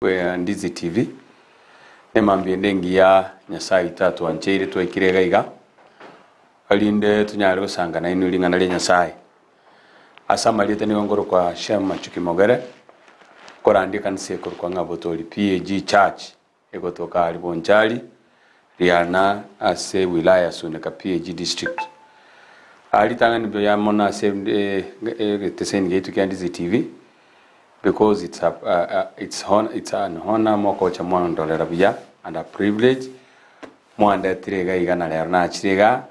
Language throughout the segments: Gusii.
Bwe Ndizi TV, Nemambia ende engiya Nyasae oito atwancheire twaikire iga iga, erinde tonyare gosanga nainwe ring'ana ria Nyasae. Ase amarieta nigo nkorokwa Shem Machuki Mogere, nkorandia ekanisa ekorokwa ng'a Botori PAG Church, egotoka aria Bonchari, Riana ase wilaya ya Suneka PAG District. Aa ritang'ani mbuya mono ase egeteseni giaito kia Ndizi TV, because it's a, it's it's an honor mogocha mwandorera buya and a privilege, mwandetire iga iga na rero nachire igaa,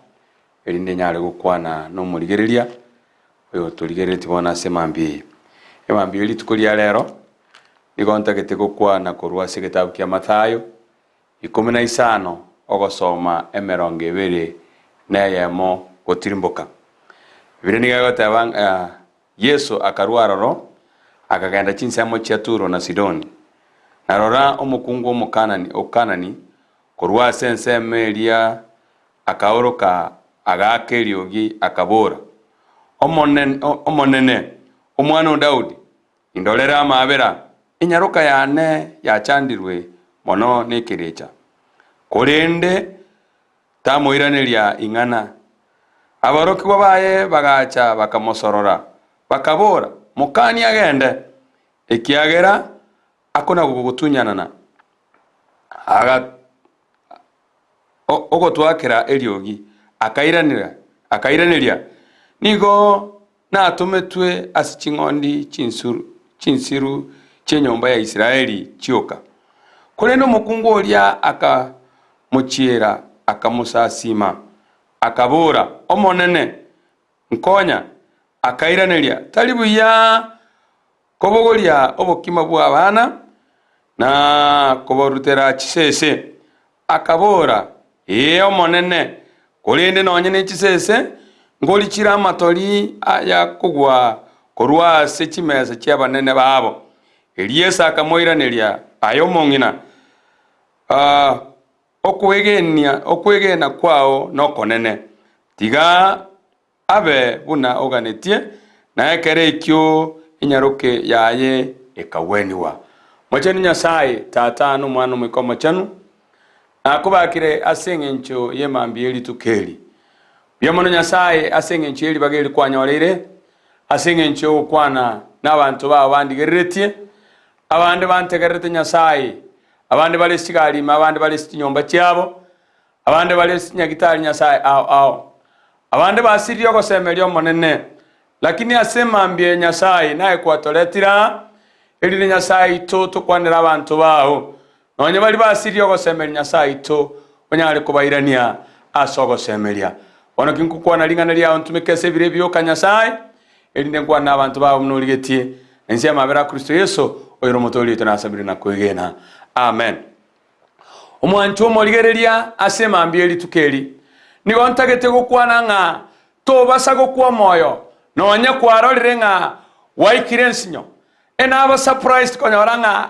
erinde nyare gokwana na omorigereria oyotorigereretie bono ase emambia eye. Emambia eye rituko ria rero, nigo ntagete gokwana korwa ase egetabu kia Mathayo, 15 ogosoma emerongo ebere na eyemo gotirimboka. Bibilia nigo egoteba ng'a Yeso akarua aroro, akagenda chinsemo chia Turo na Sidoni. Na rora, omokungu Omokanani o Kanani korwa ase ensemo eria akaoroka, agaaka eriogi, akabora, Omonene, Omonene, omwana o Daudi, indorere amaabera, enyaroka yane yachandirwe mono nekerecha. Korende tamoiraneria ing'ana. Aborokigwa baye bagacha bakamosorora, bakabora, Mokanie agende, ekiagera akona-gogotunyanana, ogotwakera eriogi. Akairanera, akairaneria, Nigo natometwe ase ching'ondi chinsiru chi'enyomba ya Israeli chioka. Korende omokungu oria akamochiera, akamosasiima, akabora, Omonene, nkonya! Akairaneria, Tari buya kobogoria obokima bw'abana na koborutera chisese. Akabora, Ee, Omonene, korende nonya ne chisese nkorichire amatori ayakogwa korwa ase chimesa chi'abanene babo. Erio Yeso akamoiraneria, Aye omong'ina, okwegena kwao nokonene, tiga Abe buna oganetie, na ekero ekio enyaroke yaye ekagwenigwa. Mochenu Nyasae, Tata, na Omwana, na Omoika Omochenu, nakobakire ase engencho y'emambia ye rituko eri. Mbuya mono Nyasae ase engencho ye ribaga eri kwanyoreire, ase engencho y'ogokwana nabanto bao bandigereretie, abande bantegererete Nyasae, abande bare ase chigari ime, abande bare ase chinyomba chiabo, Abande bare ase chinyagitari Nyasae ao ao, abande basiririe ogosemeria Omonene, lakini ase emambia eye Nyasae naye kwatoretire aa, erinde Nyasae oito tokwanere abanto bao, nonya baria basiririe ogosemeria Nyasae oito, onyare kobairania ase ogosemeria. Bono ki nkokwana ring'ana riao ntumeke ase ebiro ebioka Nyasae, erinde nkwane nabanto bao buna origetie, na inse y'amabera a Kristo Yeso, oyore Omotoori oito nasabire na kwegena. Amen. Omwanchwa omorigereria ase emambia ye rituko eri, nigo ntagete gokwana ng'a tobasa gokwa omoyo nonya kwarorire ng'a gwaikire ensinyo. Enaba surprised konyora ng'a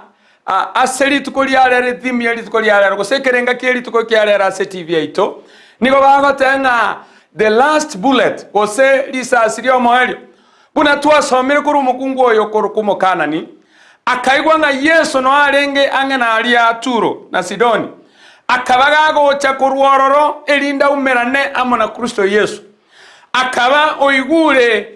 ase rituko ria rero etheme ye rituko ria rero gose ekerenga kie rituko kia rero ase TV yaito nigo bagoteba ng'a the last bullet gose risasi riomoerio. Buna twasomire korwa omokungu oyo okorokwa Omokanani, akaigwa ng'a Yeso noo arenge ang'e naria Turo na Sidoni, akaba gagocha korwa ororo erinde aumerane amo na Kristo Yeso. Akaba oigure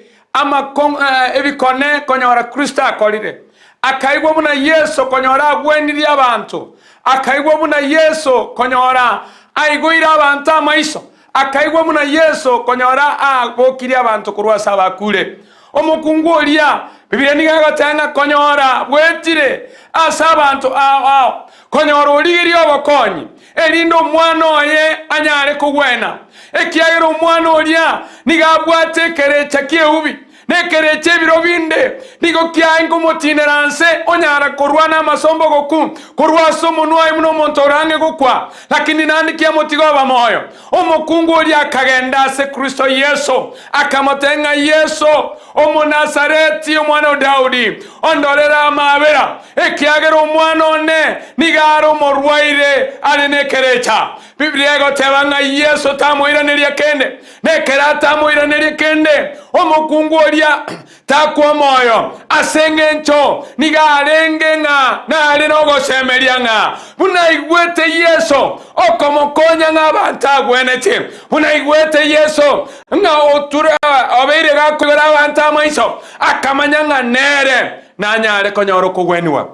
ebikone konyora Kristo akorire, akaigwa buna Yeso konyora agwenirie abanto, akaigwa buna Yeso konyora aigoire abanto amaiso, Akaigwa buna Yeso konyora abokirie abanto korwa ase abakure. Omokungu oria, Bibilia nigo egoteba ng'a konyora bwetire ase abanto ao ao, konyora origirie obokonyi, erinde omwana oye anyare kogwena, ekiagera omwana oria nigo abwate ekerecha ki'eubi, na ekerecha ebiro binde nigo kiaye nkomotinera nse, onyara korwa namasombo ogoku korwa ase omonwa oye buna omonto ore ang'e gokwa, lakini naende kiamotiga oba moyo. Omokungu oria akagenda ase Kristo Yeso, akamotebia ng'a Yeso Omonasareti, omwana o Daudi, ondorere amaabera, ekiagera omwana one nigo are omorwaire are nekerecha. Biblia egoteba ng'a Yeso tamoiraneria kende, na ekero atamoiranerie kende, omokungu oria takwa omoyo, ase engencho nigo arenge ng'a nare nogosemeria ng'a buna aigwete Yeso okomokonya ng'a abanto agwenetie, buna aigwete Yeso ng'a oture obeire gakoigora abanto amaiso, akamanya ng'a nere nanyare konyora okogwenigwa.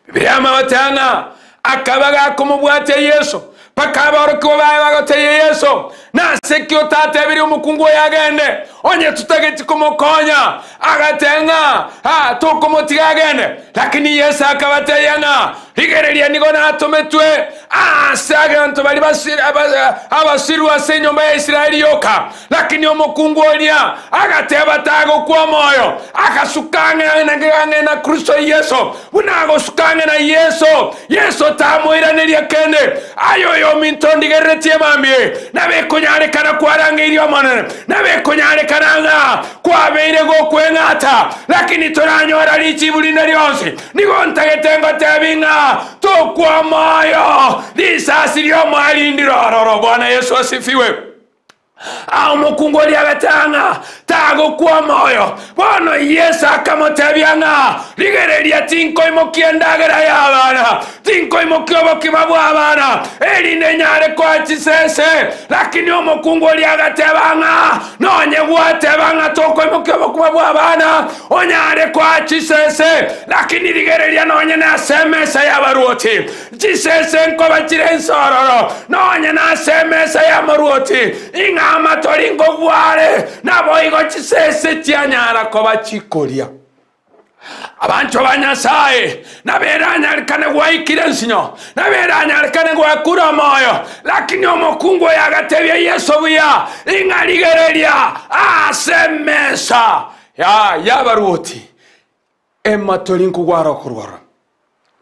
Bibilia amagoteba ng'a akaba gakomobwatia Yeso, mpaka aborokigwa baye bagotebia Yeso, Nase ki otatebirie omokungu oyo agende, onye totageti komokonya? Agateba ng'a, Ah, tokomotiga agende. Lakini Yeso akabatebia ng'a, Rigereria nigo natometwe aase abanto baria abasirwe ase enyomba ya Israeli yoka. Lakini omokungu oria agateba tagokwa omoyo, agasuka ang'e ang'e na Kristo Yeso. Buna agosuka ang'e na Yeso, Yeso tamoiraneria kende. Aye oyominto ondigereretie mambia, nabo ekonyarekana kwarangeirie Omonene, nabo ekonyarekana ng'a kwabeire gokweng'ata, lakini toranyora richibu rinde rionsi. Nigo ntagete ngotebi ng'a tokwa omoyo, risasi ri'omoerio ndire ororo. Bwana Yeso asifiwe. Aa omokungu oria agateba ng'a tagokwa omoyo. Bono Yeso akamotebia ng'a, Rigereria, tinkoimokia endagera y'abana, tinkoimokia obokima bw'abana, erinde nyare koa chisese. Lakini omokungu oria agateba ng'a, Nonye gwateba ng'a tokoimokia obokima bw'abana, onyare koa chisese, lakini rigereria nonye nase emesa y'abaruoti, Chisese nkoba chire inse ororo, nonya nase emesa y'omorwoti, ing'a amatori nkogware, naboigo chisese chianyara koba chikoria. Abanchwa ba Nyasae, nabo eranyarekane gwaikire ensinyo, nabo eranyarekane gwakure omoyo, lakini omokungu oyo agatebia Yeso buya, ing'a rigereria ase emesa y'abarwoti, ematori nkogware okorwa ororo.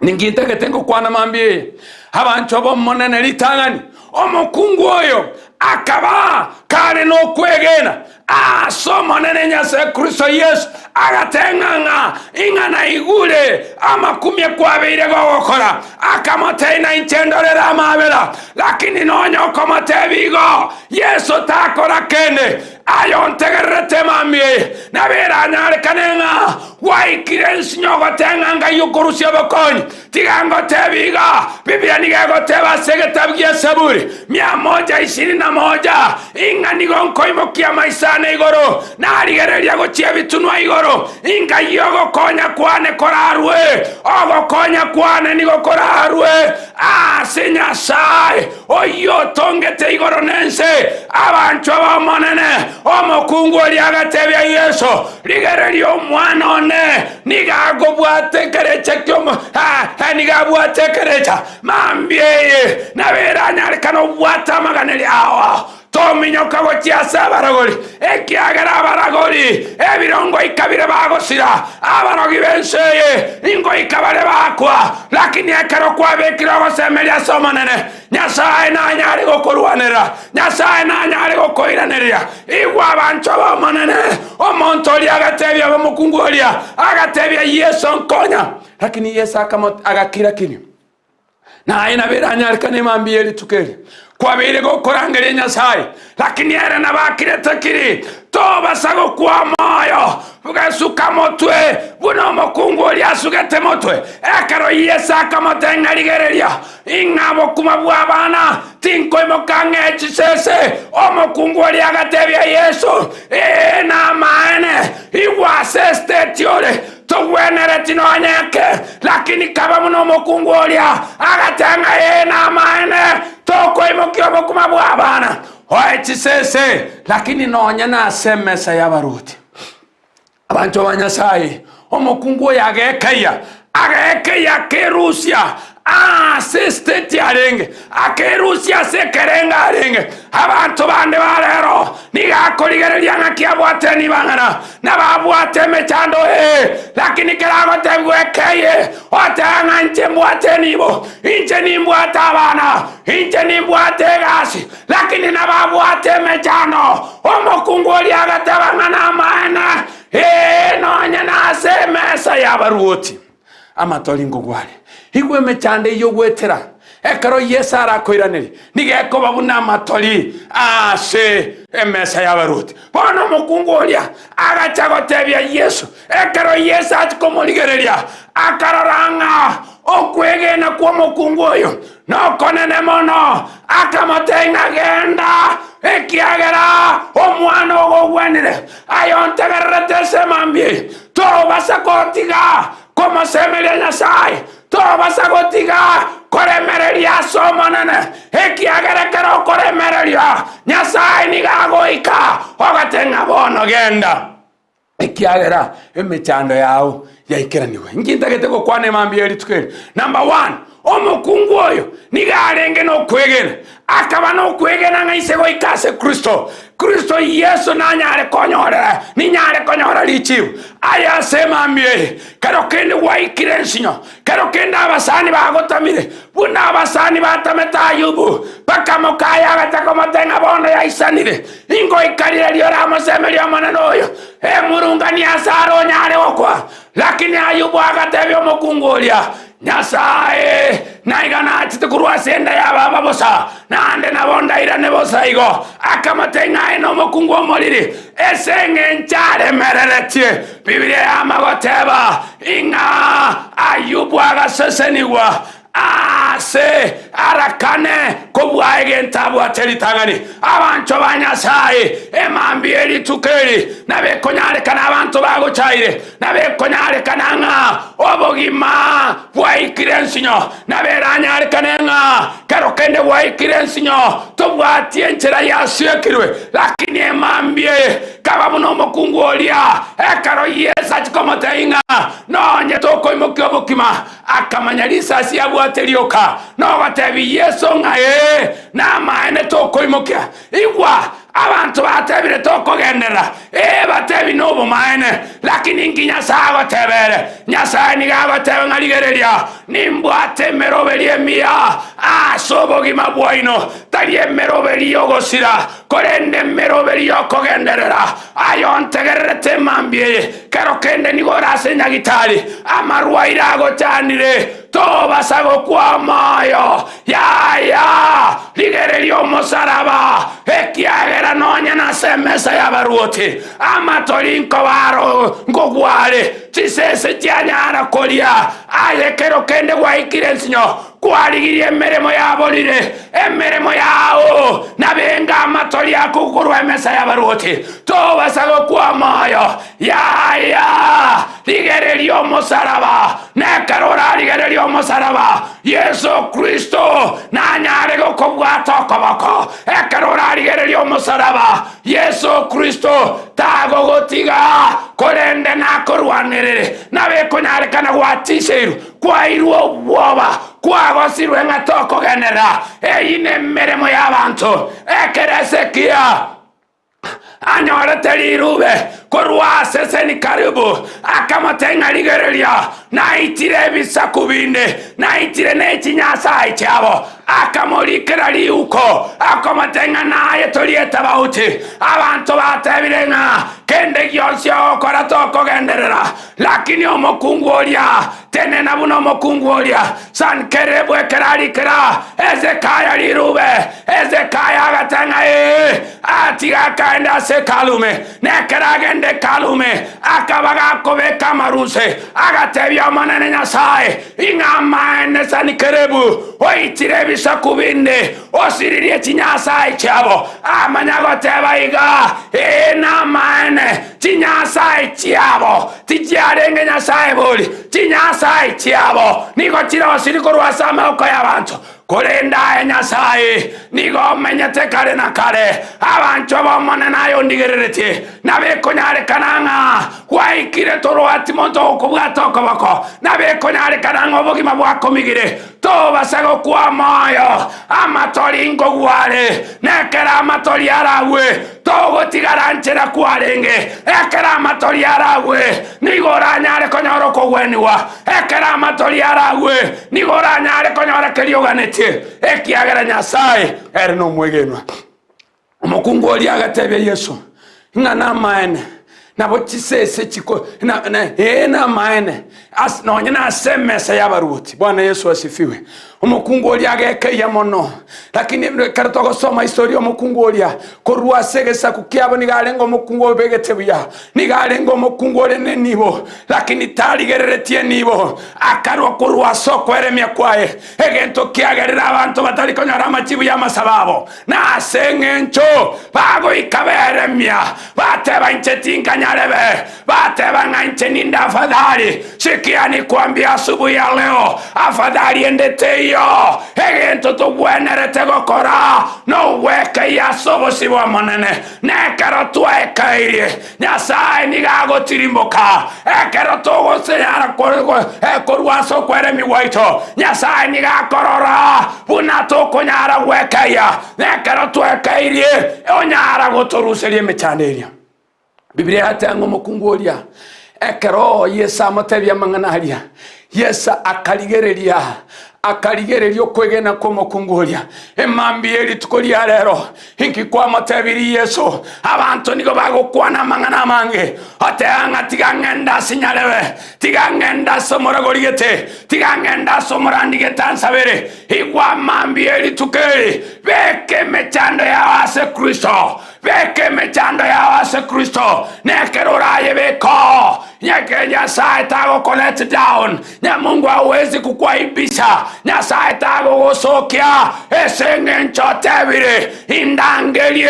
Ninki ntagete ngokwana mambia eye? Abanchwa b'Omonene ritang'ani, omokungu oyo akaba kare nokwegena ase Omonene Nyasae Kristo Yeso, agateng'a ng'a ing'a naigure amakumia kwabeire gogokora, akamotebia nainche ndorere amabera. Lakini nonya okomotebia igo, Yeso takora kende. Aye ontegererete mambia eye, nabo eranyarekane ng'a Gwaikire ensinyo ogoteng'a Ngai okorusia obokonyi. Tiga ngotebi iga, Biblia nigo egoteba ase egetabu gia Saburi mia moja ishirini na moja, ing'a nigo nkoimokia amaiso ane igoro, narigereria gochia ebitunwa igoro, Ingai ogokonya kwane korarue, ogokonya kwane nigo korarue ase Nyasae, oyio otongete igoro na ense. Abanchwa b'Omonene, omokungu oria agatebia Yeso, Rigereria omwana one nigo akobwata ekerecha ki'omo, eh, nigo abwate ekerecha mambia eye, nabo eranyarekane obwate amaganerio ao. Tominyoka gochia ase abaragori, ekiagera abaragori ebirongo ikabire bagosira, abarogi b'ense eye ingoika bare bakwa. Lakini ekero kwabekire ogosemeria ase Omonene, Nyasae nanyare gokorwanerera, Nyasae nanyare gokoiraneria. Igwa abanchwa b'Omonene! Omonto oria agatebia omokungu oria, agatebia Yeso, Nkonya! Lakini Yeso akamo agakira kimya. Naye nabo eranyarekane mambia ye rituko eri kwabeire gokorangeria Nyasae, lakini ere nabo akirete kiri, tobasa gokwa omoyo, gesuka motwe buna omokungu oria asugete motwe. Ekero Yeso akamotebia ng'a rigereria, Ing'a bokuma bw'abana, tinkoimoka ng'ee chisese. Omokungu oria agatebia Yeso, Ee, namaene, igwa ase esiteti ore, togwenereti nonya eke. Lakini kaba buna omokungu oria, agateba ng'a Ee, namaene, tokoimokia obokuma bw'abana, oe chisese, lakini nonya nase emesa y'abaruoti. Abanto ba Nyasae, omokungu oyo agekeia, agekeia akerusia aase estate arenge, akerusia ase ekerengo arenge. Abanto bande ba rero nigo akorigereria ng'aki abwate ribang'ana, nabo abwate emechando ee, lakini kero agotebigwa ekeye, oteba ng'a inche mbwate enibo, inche nimbwate abana, inche nimbwate egasi, Lakini nababwate emechando. Omokungu oria agateba ng'a namaene, ee, nonya nase emesa y'abaruoti amatori nkogware. Igwa emechando eyio ogwetera. Ekero Yeso arakoiranerie, nigo ekoba buna amatori ase emesa y'abaruoti. Bono omokungu oria agacha gotebia Yeso. Ekero Yeso achia komorigereria, akarora ng'a okwegena kw'omokungu oyo nokonene mono, akamotebia ng'a genda, ekiagera omwana ogo ogwenire. Aye ontegererete ase emambia eye, tobasa gotiga komosemeria Nyasae, tobasa gotiga koremereria ase Omonene, ekiagera ekero okoremereria, Nyasae nigo agoika ogotebia ng'a bono genda. Ekiagera emechando yao yaikeranigwe. Inki ntagete gokwana emambia ye rituko eri? Number one, omokungu oyo nigo arenge nokwegena, akaba nokwegena ng'a ise goika ase Kristo, Kristo Yeso nanyare konyorera, ninyare konyora richibu. Aye ase emambia eye, kero kende gwaikire ensinyo, kero kende abasani bagotamire, buna abasani batamete Ayubu, bakamokaya agacha komotebia ng'a bono yaisanire, Ingoika riria oramosemerie Omonene oyo, emurunganie ase are onyare gokwa. Lakini Ayubu agatebia omokungu oria, Nyasae naiga nachete korwa ase enda ya baba bosa, naende nabo ndairane bosa igo. Akamotebia ng'a aye nomokungu omoriri, ase engencho aremereretie. Bibilia yama goteba ing'a Ayubu agasesenigwa Aase arakane kobua egento abwate ritang'ani. Abanto ba Nyasae, emambia ye rituko eri nabo ekonyarekana abanto bagochaire, nabo ekonyarekana ng'a obogima bwaikire ensinyo, nabo eranyarekane ng'a kero kende gwaikire ensinyo tobwati enchera yasiekirwe, lakini emambia eye kaba buna omokungu oria ekero Yeso achia komotebia ng'a nonye tokoimokia obokima Akamanya risasi abwate rioka, na ogoteebia Yeso ng'a ee, namaene tokoimokia. Igwa, abanto batebire tokogenderera, ee, batebi nobomaene, lakini inki Nyasae agoteba ere? Nyasae nigo agoteba ng'a rigereria, nimbwate emeroberi emiya ase obogima bwaino, tari emeroberi y'ogosira, korende emeroberi y'okogenderera. Aye ontegererete emambia eye, kero kende nigo ore ase nyagitari, amarwaire agochandire, tobasa gokwa omoyo. Yaya, rigereria omosaraba, ekiagera nonya nase emesa y'abaruoti amatori nkoba aro nkogwa are, chisese chianyara koria. Aye kero kende gwaikire ensinyo, Kwarigirie emeremo yaborire, emeremo yao nabenga amatori ako korwa emesa y'abaruoti. Tobasa gokwa omoyo. Yaya, rigereria omosaraba, nekero orarigererie omosaraba, Yeso Kristo nanyare gokobwata okoboko. Ekero orarigererie omosaraba, Yeso Kristo tagogotiga, korende nakorwanerere. Nabo ekonyarekana gwatiseirwe Kwairwe obwoba, kwagosirwe ng'a tokogenderera. Eyio nemeremo y'abanto. Ekero Hezekia anyorete rirube korwa ase Senikaribu, akamotebia ng'a rigereria, naitire ebisaku binde, naitire ne chinyasae chiabo. Akamorikera riuko, akamotebia ng'a naye tori etabauti. Abanto batebire ng'a kende gionsi ogokora tokogenderera. Lakini omokungu oria, tenena buna omokungu oria, Sankerebu ekero arikera Hezekia rirube, Hezekia agateba ng'a ee, atiga akaenda ase Hekalu ime. Na ekero agenda Hekalu ime, akaba gakobeka amaruse, agatebia Omonene Nyasae, ing'a amaene Sanikerebu oitire ebisaku binde, osiririe chinyasae chiabo. Amanya goteba iga, Ee, namaene, Chinyasae chiabo tichiarenge Nyasae bori, chinyasae chiabo nigo chirosirie korwa ase amaboko y'abanto. Korende aye Nyasae nigo omenyete kare na kare, abanchwa b'Omonene aye ondigereretie, nabo ekonyarekana ng'a gwaikire torwati monto ogokobwata okoboko, nabo ekonyarekana ng'a obogima bwakomigire, tobasa gokwa omoyo. Amatori nkogwa are, na ekero amatori aragwe, togotigara nchera kwarenge. Ekero amatori aragwe, nigo oranyare konyora okogwenigwa. Ekero amatori aragwe, nigo oranyare konyora keria oganetie, ekiagera Nyasae ere nomwegenwa. Omokungu oria agatebia Yeso, ng'a namaene. Nabo chisese chiko na, na, ee namaene as, nonye nase emesa y'abaruoti. Bwana Yesu asifiwe. Omokungu oria agekeyia mono, lakini ekero togosoma historia omokungu oria korwa ase egesaku kiabo nigo arenge omokungu obegete buya, nigo arenge omokungu ore nenibo, lakini tarigereretie enibo, akarwa korwa ase okweremia kwaye, egento kiagerire abanto batari konyora amachibu y'amasabo abo. Na ase engencho bagoika beremia, bateba inche tinkanyarebe, bateba ng'a inche ninde afadhali, sikia nikwambie asubuhi ya leo, afadhali ende teiyo. Egento togwenerete gokora nogwekeyia ase obosio bw'Omonene, na ekero twaekeirie, Nyasae nigo agotirimboka. Ekero togosenyara korwa ase okweremia gwaito, Nyasae nigo akorora buna tokonyara gwekeyia, na ekero twekeirie, onyara gotoruseria emechando eria. Biblia yateba ng'a omokungu oria, ekero Yeso amotebia amang'ana aria, Yeso akarigereria, akarigereria okwegena kw'omokungu oria. Emambia ye rituko ria rero, inki kwamotebirie Yeso? Abanto nigo bagokwana amang'ana amange, oteba ng'a tiga ng'ende ase nyarebe, tiga ng'ende ase omoragori gete, tiga ng'ende ase omorandi gete ansabere. Igwa mambia ye rituko eri, beka emechando yao ase Kristo, Beka emechando yao ase Kristo, na ekero orayebeke oo, nyeke Nyasae tagoko let down, nya Mungu hawezi kukwaibisha, Nyasae tagogosokia ase eng'encho otebire, Indangerie,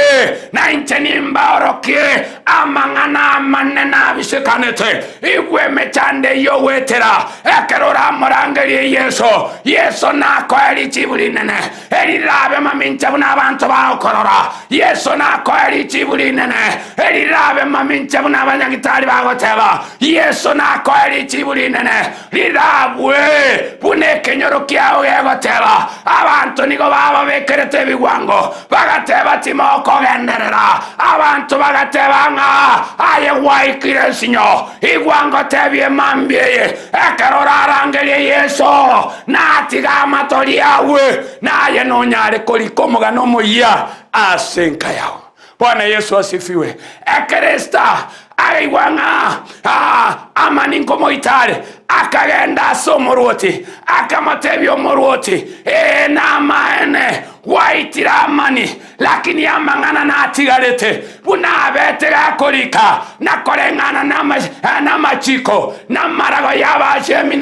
na inche nimbaorokie amang'ana amanene abisekanete. Igwa emechando eyio ogwetera, ekero oramorangerie Yeso, Yeso nakoe richibu rinene. Eri rirabe mamincha buna abanto bagokorora. Yeso nakoe richibu rinene. Eri rirabe mamincha buna abanyagitari bagoteba. Yeso nakoe richibu rinene. Rirabue buna ekenyoro kiao gegoteba. Abanto nigo bababekerete ebigwango, bagateba timokogenderera. Abanto bagateba ng'a aye gwaikire ensinyo. Igwa ngotebie mambia eye, ekero orarangerie Yeso, Natiga amatori agwe, na aye nonyare korika omogano omoyia ase enka yao. Bwana Yesu asifiwe. Ekero Esta akaigwa ng'a Hamani nkomoita are, akagenda ase omorwoti, akamotebia omorwoti, Ee namaene, gwaitire Hamani, Lakini amang'ana natigarete buna abete gakorika na koreng'ana namachiko namarago y'Abaachemi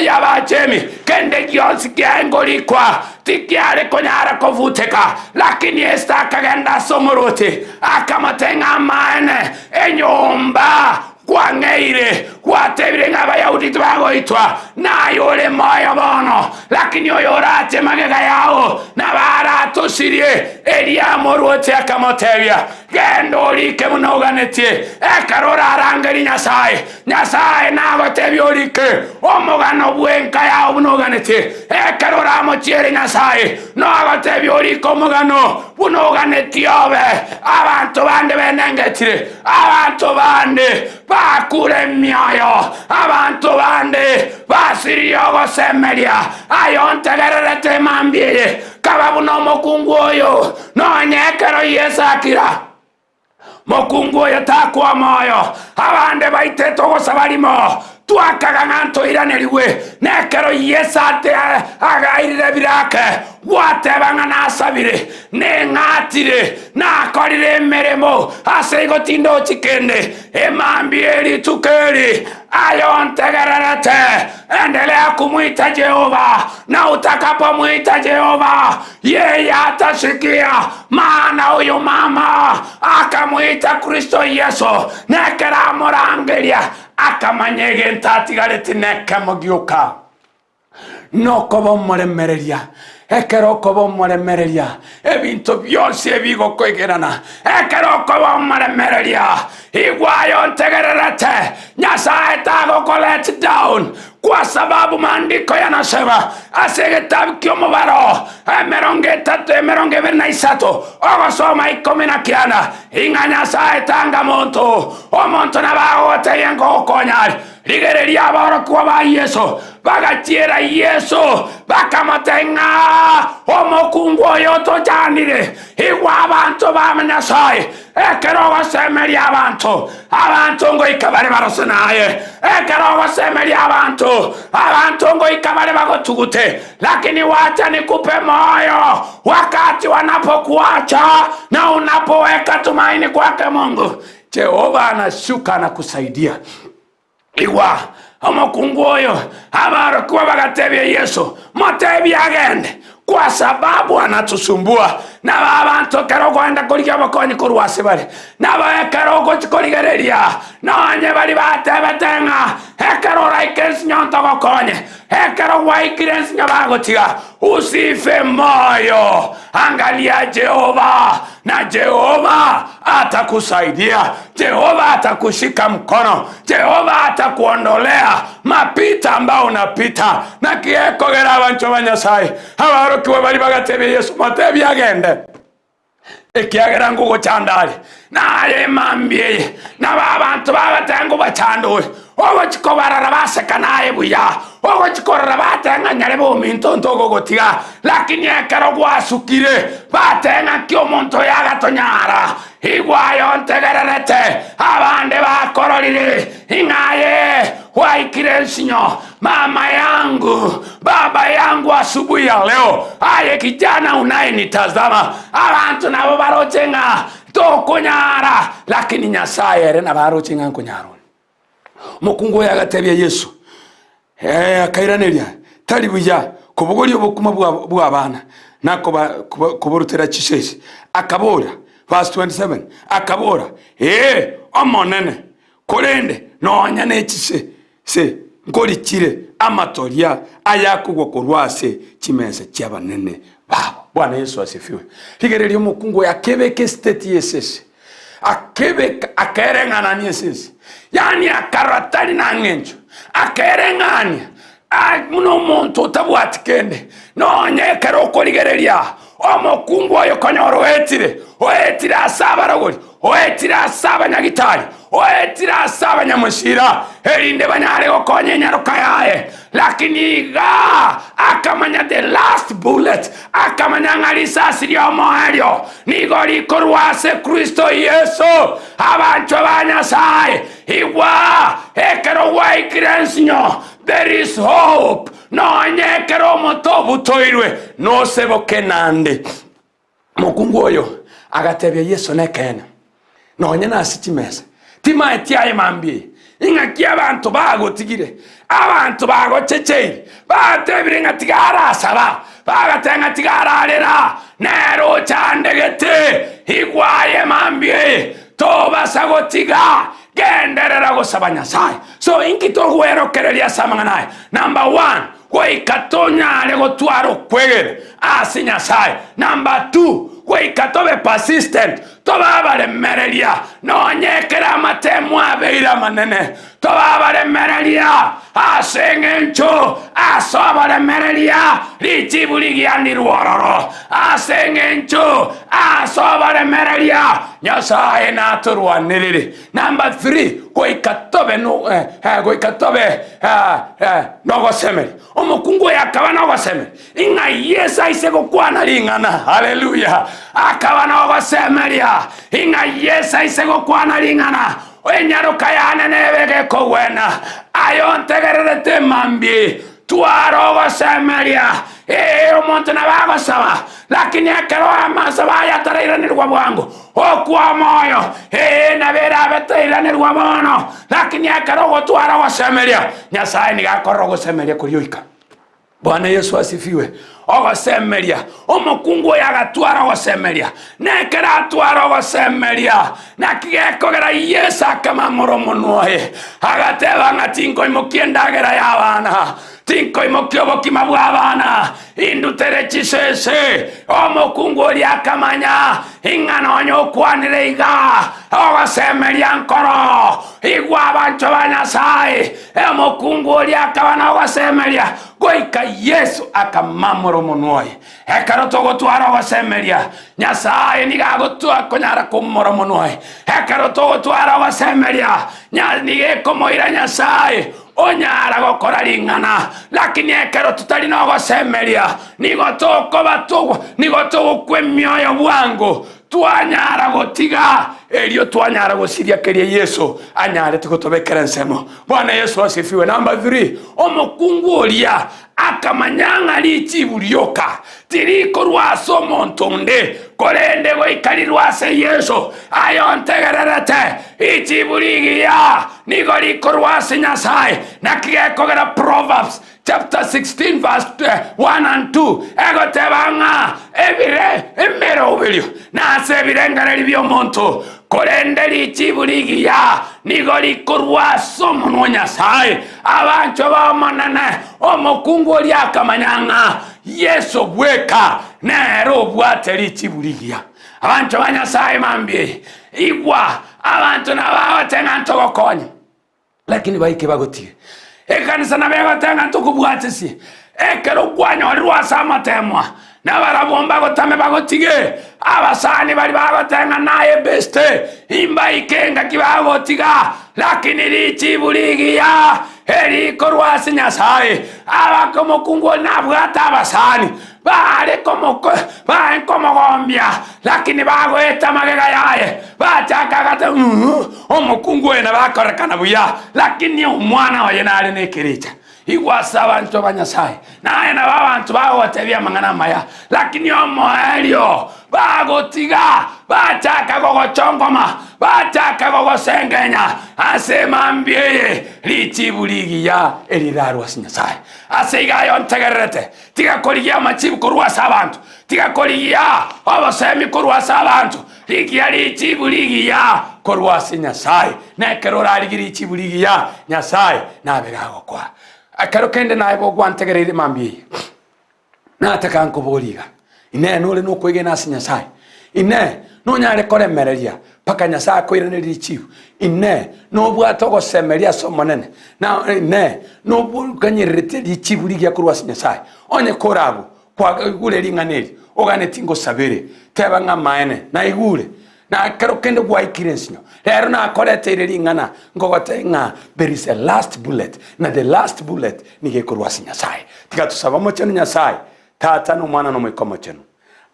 y'Abaachemi, kende gionsi kiaye nkorikwa tikiare konyara kobuteka. Lakini Esita akagenda ase omorwoti, akamotebia ng'a amaene enyomba Kwang'eire, gwatebire ng'a Abayahudi tibagoitwa, naye ore moyo bono, lakini oyo orache magega yao nabo aratosirie. Erio omorwoti akamotebia, Genda orike buna oganetie, ekero orarangerie Nyasae, Nyasae nagotebie orike omogano bw'enka yao buna oganetie. Ekero oramochiere Nyasae, nagotebie orike omogano buna oganetie obe. Abanto bande benengetire, Abanto bande bakure emioyo, abanto bande basiririe ogosemeria. Aye ontegererete emambia eye, kaba buna omokungu oyo, nonya ekero Yeso akira. Mokungu oyo takwa moyo, abande baitete ogosaba rimo, Twakaga ng'a ntoiranerigwe, na ekero Yeso agairire ebirake, gwateba ng'a nasabire, neng'atire, nakorire emeremo, ase igo tindochi kende. Emambia erituko eri aye ontegererete, endelea kumwita Jehova, na utakapomwita Jehova, yeye atasikia, maana huyu mama akamwita Kristo Yesu, na ekero amorangeria Akamanya egento atigareti nekemo gioka, nokoba omoremereria. Ekero okoba omoremereria, ebinto bionsi ebigokoigerana. Ekero okoba omoremereria, igwa aye ontegererete, Nyasae tagoko let down, kwa sababu maandiko yanasema ase egetabu ki'omobaro emerongo etato emerongo ebere na isato ogosoma ikomi na kianda, ing'a Nyasae tanga monto, Omonto nabo agogotebia nkogokonya are. Rigereria aborokigwa ba Yeso bagachiera Yeso, bakamotebia ng'a omokungu oyo otochandire. Igwa abanto ba Nyasae, ekero ogosemeria abanto, abanto ngoika bare barose naye. Ekero ogosemeria abanto, abanto ngoika bare bagotugute. Lakini wacha nikupe moyo wakati wanapokuacha na unapoweka tumaini kwake Mungu. Jehova anashuka anakusaidia. Igwa, omokungu oyo, abarokigwa bagatebia Yeso, Motebie agende, kwa sababu anatusumbua. Nabo abanto ekero okoenda korigia obokonyi korwa ase bare, nabo ekero ogochia korigereria, nonye baria batebete ng'a ekero oraike ensinyo ntogokonye, Ekero gwaikire ensinyo bagotiga, usife moyo, angalia Jehova, na Jehova atakusaidia. Jehova atakushika mkono, Jehova atakuondolea mapita ambao unapita. Naki gekogera abanchwa ba Nyasae, abarokigwa baria bagatebia Yeso, Motebie agende. Ekiagera ngogochanda are, naye emambia eye, nabo abanto babateba ngobachanda ore, ogochia kobarora baseka naye buya, ogochia korora bateba ng'a nyarebe ominto ntogogotiga, lakini ekero gwasukire, bateba ng'aki omonto oyo agatonyara. Igwa aye ontegererete, abande bakororire, ing'a aye gwaikire ensinyo, Mama yangu, baba yangu, asubuhi ya leo, aye kijana unayenitazama, abanto nabo baroche ng'a tokonyara, lakini Nyasaye ere nabo aroche ng'a nkonyara ore. Omokungu oyo agatebia Yesu, eh, akairaneria, tari buya kobogoria obokima bwa bw'abana na koba koba koborutera chisese. Akabora, verse 27, akabora, ee, Omonene, korende nonya ne chise Se nkorichire amatoria ayakogwa korwa ase chimesa chi'abanene babo. Bwana Yeso asifiwe. Rigereria omokungu oyo akebeka esiteti y'esese, akebeka akereng'anania esese, yaani akarora tari na ng'encho, akereng'ania ah, buna omonto otabwati kende. Nonya ekero okorigereria omokungu oyo konyora oetire, oetire ase abarogori, Oetire ase abanyagitari, oetire ase abanyamosira, erinde banyare gokonya enyaroka yaye. Lakini iga akamanya the last bullet, akamanya ng'a risasi ri'omoerio nigo rikorwa ase Kristo Yeso. Abanchwa ba Nyasae, igwa, ekero gwaikire ensinyo, there is hope, nonya ekero omote obutoirwe, noseboke naende. Omokungu oyo agatebia Yeso, Nekeene, nonya nase chimesa timaeti aye mambia eye, ing'aki abanto bagotigire, abanto bagochecheire, batebire ng'a tiga arasaba, bagateba ng'a tiga ararera, nere ochandegete. Igwa aye mambia eye, tobasa gotiga, genderera gosaba Nyasae. So inki togwerokereria ase amang'ana aya? Number one, Goika tonyare gotwara okwegena ase Nyasae. Number two, goika tobe persistent, tobe abaremereria nonye ekero amatemo abeire amanene, tobe abaremereria ase eng'encho ase oboremereria richibu rigiya ndirwororo, ase eng'encho ase oboremereria Nyasae natorwanerere. Number 3, goika tobe no, eh, eh, goika tobe eh, eh, nogosemeria. Omokungu oyo akaba nogosemeria ing'a Yeso aise gokwana ring'ana. Haleluya! Akaba nogosemeria ing'a Yeso aise gokwana ring'ana, enyaroka yane nebe gekogwena. Aye ontegererete emambia, twara ogosemeria. Ee, omonto nabo agosaba, lakini ekero amasabo aye atarairanerwa bwango, okwa omoyo, ee, nabo erabe tairanerwa bono, lakini ekero ogotwara ogosemeria, Nyasae nigo akorora ogosemeria koria oika. Bwana Yesu asifiwe. Ogosemeria, omokungu oyo agatwara ogosemeria, na ekero atwara ogosemeria, naki gekogera Yesu akamamora omonwa oye, agateba ng'a tinkoimokia endagera y'abana. Tinkoimokia obokima bw'abana, indutere chisese. Omokungu oria akamanya ing'a nonya okwanire iga, ogosemeria nkoro. Igwa abanchwa ba Nyasae, omokungu oria akaba nogosemeria, goika Yeso akamamora omonwa oye. Ekero togotwara ogosemeria, Nyasae nigo agotoa konyara komora omonwa oye. Ekero togotwara ogosemeria, nigo ekomoira Nyasae onyara gokora ring'ana. Lakini ekero totari nogosemeria, nigo tokoba togwa, nigo togokwa emioyo bwango, twanyara gotiga, erio twanyara gosiria keria Yeso anyarete gotobekera ensemo. Bwana Yeso asifiwe. Number 3, omokungu oria akamanya ng'a richibu rioka tirikorwa ase omonto onde, korende goika rirwe ase Yeso. Aye ontegererete, richibu rigiya nigo rikorwa ase Nyasae. Naki gekogera Proverbs chapter 16 verse 1 and 2 egoteba ng'a ebire emeroberio nase ebirengererio bi'omonto, korende richibu rigiya nigo rikorwa ase omonwa o Nyasae. Abanchwa b'Omonene, omokungu oria akamanya ng'a Yeso bweka nere obwate richibu rigiya. Abanchwa ba Nyasae mambia eye, igwa, abanto nabagote ng'a ntogokonye, lakini baike bagotige. Ekanisa nabo egote ng'a ntokobwatesie. Ekero kwanyorirwe ase amatemwa, Nabarabwo mbagotame bagotige, abasani baria bagotenga naye ebeste, imbaike engaki bagotiga, lakini richibu rigiya erikorwa ase Nyasae. Abake omokungu oria nabwate abasani, baare komoko baare komogombia, lakini bagoeta magega yaye, bachaka gata uh, omokungu oyo nabo akorekana buya, lakini omwana oye nare nekerecha. Igwa ase abanto ba Nyasae, naye nabo abanto bagogotebia amang'ana amaya, lakini omoerio bagotiga, bachaka gogochongoma, bachaka gogosengenya ase emambia eye richibu rigiya erirarwe ase Nyasae. Ase iga aye ontegererete, tiga korigia amachibu korwa ase abanto, tiga korigia obosemi korwa ase abanto, rigia richibu rigiya korwa ase Nyasae. Na ekero orarigie richibu rigiya, Nyasae nabe gagokoa. Ekero kende naye gogwantegereire mambia eye, nataka nkoborie iga, Inee, nore nokwegena ase Nyasae? Inee, nonyare koremereria mpaka Nyasae akoiranerie richibu? Inee, nobwate ogosemeria ase Omonene? Na inee, nobokanyererete richibu rigiya korwa ase Nyasae? Onye kore abwo, kwaigure ring'ana eri, oganetie ngosabere, teba ng'a amaene, naigure. Na ekero kende gwaikire ensinyo, rero nakoreteire ring'ana nkogotebia ng'a there is a last bullet, na the last bullet nigo ekorwa ase Nyasae. Tiga tosabe Omochenu Nyasae, Tata na Omwana na Omoika Omochenu.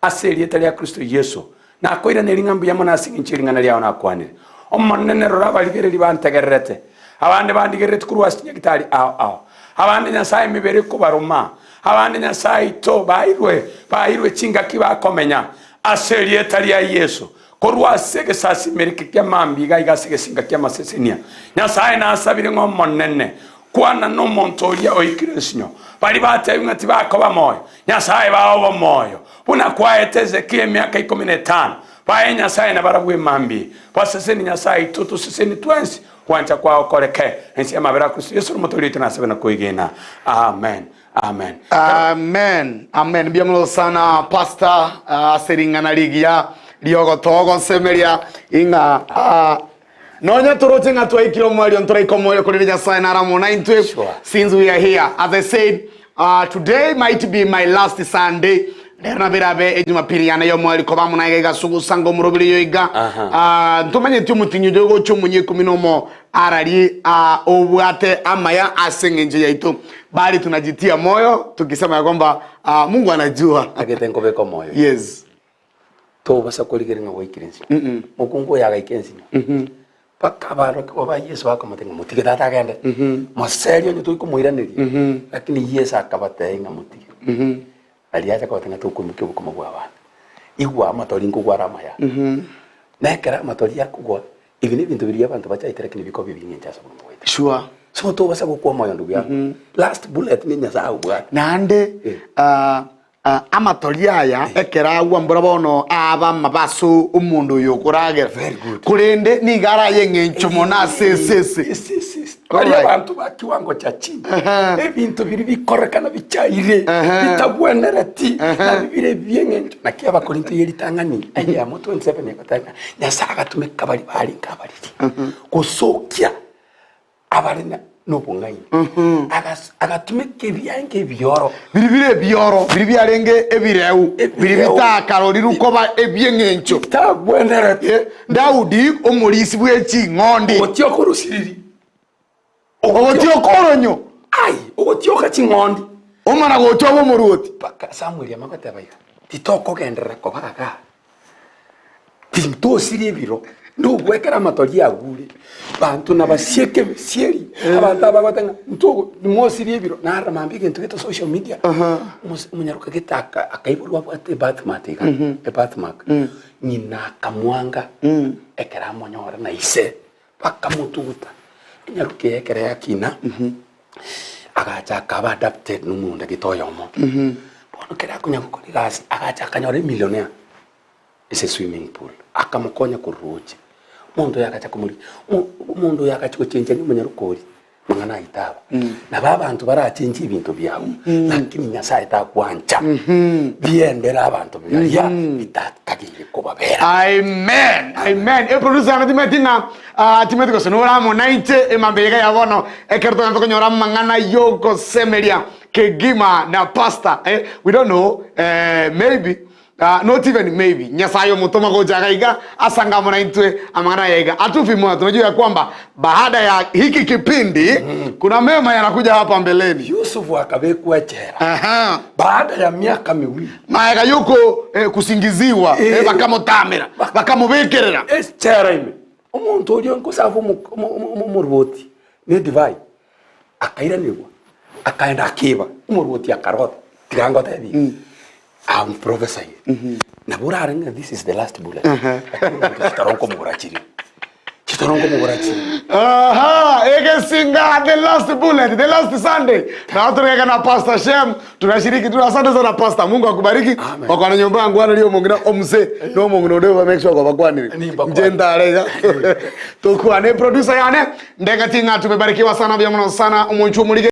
Ase erieta ria Kristo Yeso, nakoiraneria ng'a mbuya mono ase eng'encho y'ering'ana riao nakwanire. Omonene, rora abarigereria bantegererete, abande bandigereretie korwa ase chinyagitari ao ao, abande Nyasae emebere ekobaruma, abande Nyasae oito bairwe bairwe chingaki bakomenya, Ase erieta ria Yeso, korwa ase egesasimero eke kia mambia iga iga ase egesinka ki'amasesenia, Nyasae nasabire ng'a Omonene, kwana nomonto oria oikire ensinyo, baria batebiwe ng'a tibakoba moyo, Nyasae bae obomoyo, buna kwaete Hezekia emiaka ikomi na etano, bae Nyasae nabarabwo emambia. Baseseni Nyasae oito, toseseni twensi, gwancha kwao koreke, ense y'amabera a Kristo Yeso Omotoori oito nasabe na kwegena. Amen. Amen. Amen amen mbuya mono sana pastor ah, ase ring'ana rigiya riogotogosemeria ing'a ah, nonya toroche ng'a twaikire omoerio ntoraika omoerio korende nyasaye nare amo naintwe Sure. since we are here as i said uh, today might be my last sunday rero naberabe ejumapili yane yomoerio koba amo naye iga asugusa ngo omorobiri oyo iga Aha. Ah, ntomanyeti omotinyi oyo ogocha omonye ikomi nomo Arari obwate amaya ase engencho yaito, bali tunajitia moyo tukisema ya kwamba Mungu anajua. Tagete nkobeka omoyo. Yes. Tobasa korigereria ng'a gwaikire ensinyo. Mokungu oyo agaika ensinyo. Mpaka abarokigwa ba Yeso bakamotebia ng'a motige tata agende. Moserie onye tokomoiraneria. Lakini Yeso akabatebia ng'a motige. Aria acha kobatebia ng'a tokoimokia obokima bwa abana. Igwa amatori nkogwa are amaya. Na ekero amatori akogwa, Ebi nebinto biria abanto bachaete lakini bikoba ebi'engencho ase obogima bwaito. Sure. So tobasa gokwa omoyo ndugu yangu. Last bullet ne Nyasaye obwate. Naende Eh. ah, ah, amatori aya ekero agwa mbora bono aba amabe ase omonto oyo okoragera Very good. korende nigo araye eng'encho mono ase esese Yes, yes, yes. Baria Alright. abanto ba kiwango cha chini, ebinto biria bikorekana bichaire, bitabwenereti, nabio bire ebi'eng'encho. Naki Abakorinto ye ritang'ani eyemo 27 egoteba ng'a Nyasae agatumeka baria barenge abariri gosokia abare na nobong'aini, Agas- agatumeka ebiange ebioro. Biri bire ebioro, biri biarenge ebireu, biri Ebireu. bitakarorirwe koba ebi'eng'encho. Bitabwenereti. Eh, Daudi omorisi bwe ching'ondi. Ogotioka orosiriri. Ogotioka oronyo. Ai, ogotioka ching'ondi. Omana gocha obe omoruoti. Mpaka Samueli amagoteba iga, Titokogenderera koba igaa, tintosiria ebiro, ndogwekera amatori agure, banto nabasieke ebisieri, abanto aba bagoteba ng'a ntogo nimosirie ebiro, narora mambia egento gete social media, omos omonyaroka gete aka akaiborwa abwate ebirthmark iga, ebirthmark, ng'ina akamwanga ekero amonyore na ise, bakamotuguta, enyaroka eye ekero yakina, agacha akaba adopted na omonda gete oyomo. Bono ekero akonya gokora egasi, agacha akanyora emillionaire ase eswimming pool, akamokonya korwa roche. Omonto oyo agacha komorigia, omo omonto oyo agachia gochenchania omonyaroka oria, mang'ana aito aba. Nabo abanto barachenchie ebinto biabo, lakini Nyasaye tagwancha biendere abanto baria bitakageire kobabera. Amen amen eproducer yane timanyeti ng'a ah, timanyeti gose nore amo nainche emambia iga ya bono ekero togenda tokonyora amang'ana yogosemeria kegima na pastor eh, we don't know eh, maybe Ah, not even maybe nyasaye omotoma gocha iga iga asange amo naintwe amang'ana aya iga atufi moyo tunajua ya kwamba baada ya hiki kipindi kuna mema yanakuja hapa mbeleni Yusufu akabekwa echela Aha. baada ya miaka miwili maega yoko eh, kusingiziwa Eh. eh, bakamotamera bakamobekerera echela ime omonto oria nkosafa omorwoti ne edivai akairanigwa akaenda akiba omorwoti akarota tiga ngotebie I'm prophesying nabo orare ng'a this is the last bullet lakini omonto chitoronkomogora chiria chitoronkomogora chiria Aha, egesinga the last bullet, the last Sunday. Na watu na Pastor Shem tunashiriki tu. Asante sana Pastor. Mungu akubariki. Amen. Wakwana nyumba yangu wana lio mungina omse no mungina ndio ba make sure kwa bakwanire. Nimbakwanire. Njenda rega. Tukwane producer yane ndeka tinga tumebarikiwa sana bya muno sana omonchu omurige.